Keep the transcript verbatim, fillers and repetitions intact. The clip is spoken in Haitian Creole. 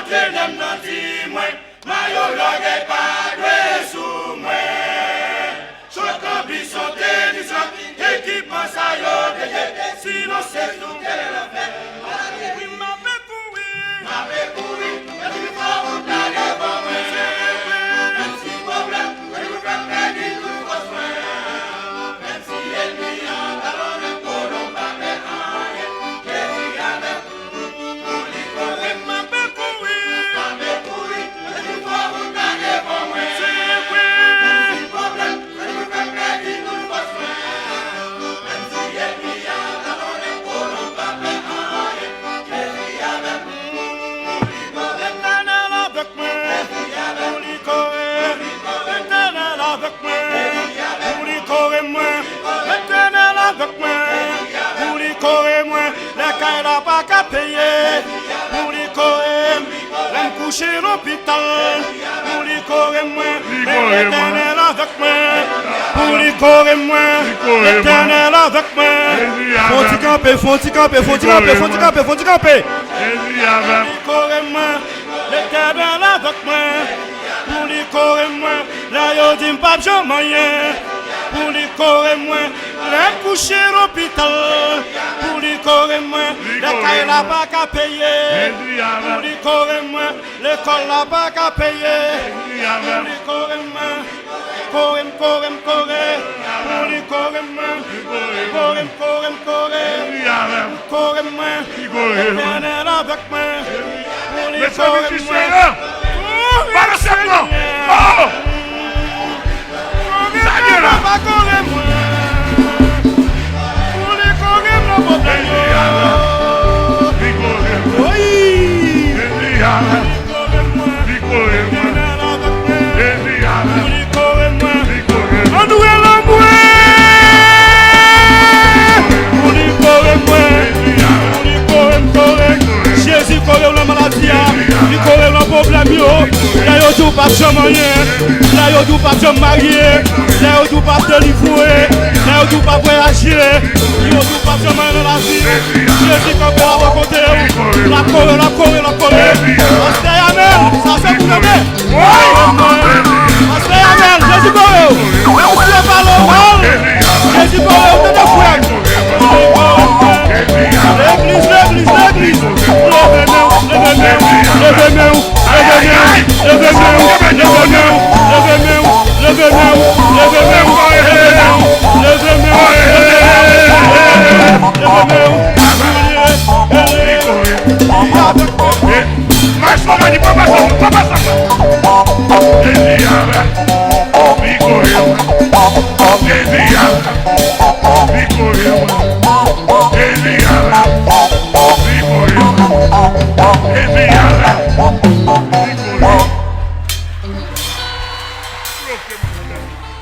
T N M nan di mwen, mayo lògèy pa dwe sou mwen. Chòt lan, bison, tenis lan, ekipman sa yo te jete, sinon se tou kele lanfè. Wi, m ape kouri, m ape kouri, epi fò wout la devan mwen. Se vre. Menm si pwoblèm, epi fè m pèdi tout fòs mwen. Menm si ènmi an talonnen, kolon pa pè anyen. Jezi avè m. Pou li kore m, m ape kouri. M ape kouri, epi fò wout la devan mwen. Se vre. Menm si pwoblèm, epi fè m pèdi tout fòs mwen. Menm si ènmi an talonnen, kolon pa pè anyen. Jezi avè m. Pou li kore m. Letènèl avèk mwen. Jezi avè m. Pou li kore m. Letènèl avèk mwen. Pou li kore mwen. Letènèl avèk mwen. Pou li kore mwen. Lè kay la pa ka peye. Pou li kore m. Lè m kouche lopital. Pou li kore mwen. Letènèl avèk mwen. Pou li kore mwen. Letènèl avèk mwen. Fò ti kanpe, fò ti kanpe, fò ti kanpe, fò ti kanpe, fò ti kanpe. Pou li kore mwen. Letènèl avèk mwen. Pou li kore mwen. Lè yo di m p ap janm anyen. Pou li kore mwen. Lè m kouche lopital. Pou li kore mwen. Lè kay la pa ka peye. Pou li kore mwen. Lekòl la pa ka peye. Pou li kore mwen. Kore m, kore m, kore. Pou li kore mwen. Kore m, kore m, kore. Kore mwen. Letènèl avèk mwen. Pou li kore mwen. Kore m, Senyè. Kore m, papa, kore mwen. Pou li kore m nan pwoblèm yo. Wi. Kore mwen. Letènèl avèk mwen. Pou li kore mwen. Ann rele mwen. Pou li kore mwen. Pou li kore m, kore. Jezi kore w nan maladi a. Li kore w nan pwoblèm yo. Lè yo di w p ap janm anyen. Lè yo di w p ap janm marye. Lè yo di w p ap delivre. Lè yo di w p ap vwayaje. Lè yo di w p ap janm anyen nan lavi. Jezi kanpe la bò kote w. L ap kore, l ap kore, l ap kore. Pastè Yamèl, sa se pou tande. Pastè Yamèl, Jezi kore w. Menm si yo pale w mal, Jezi kore w, tande frè m. Legliz, legliz, legliz. Leve men w, leve men w, leve men w, leve men w, leve men w, leve men w, leve men w, leve men w, leve men w, leve men w, leve men w, leve men w, leve men w. Mas kòman di papa sa, papa sa. Jezi avè m, li kore mwen. Jezi avè m, li kore mwen. Jezi avè m, li kore mwen. Jezi avè m, li kore mwen. Bloke m, bloke m.